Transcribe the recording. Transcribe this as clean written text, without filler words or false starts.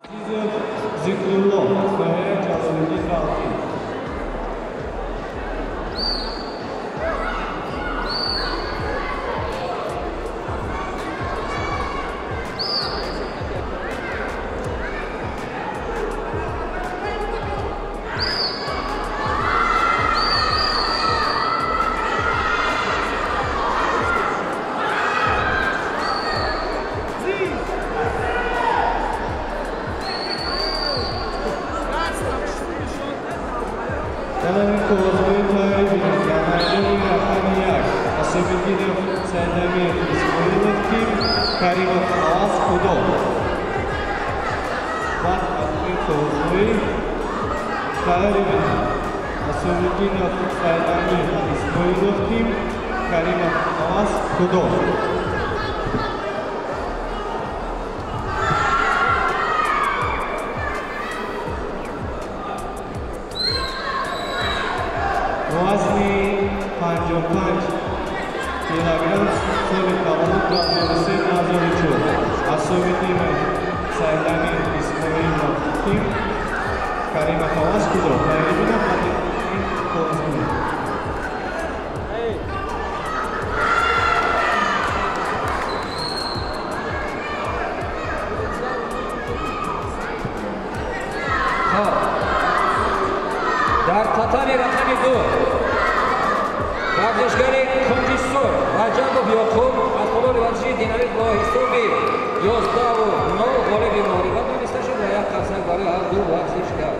Зикрулло, ноҳияи Ҷалолиддин Балхӣ. Сайдамир Исмоилов тим, Каримов Аваз Худо. Баъд аз ин овозгӯӣ тайёрӣ бинем. Асомиддинов Сайдамир Исмоилов тим, Каримов Аваз Худо. Вазни 55 килограмм, соли таваллуд 2003-2004. Асомиддинов Сайдамир Исмоилов тим, Каримов Аваз Худо. Тайёрӣ бинам баъди ин овозгӯӣ. Дар татами рақами 2 варзишгари кунҷисур Раҷабов Ёқуб аз толори варзишии Динамит бо ҳисоби 11-0 ғолиби муҳориба дониста шуд ва як қарсак барои ҳар ду варзишгар.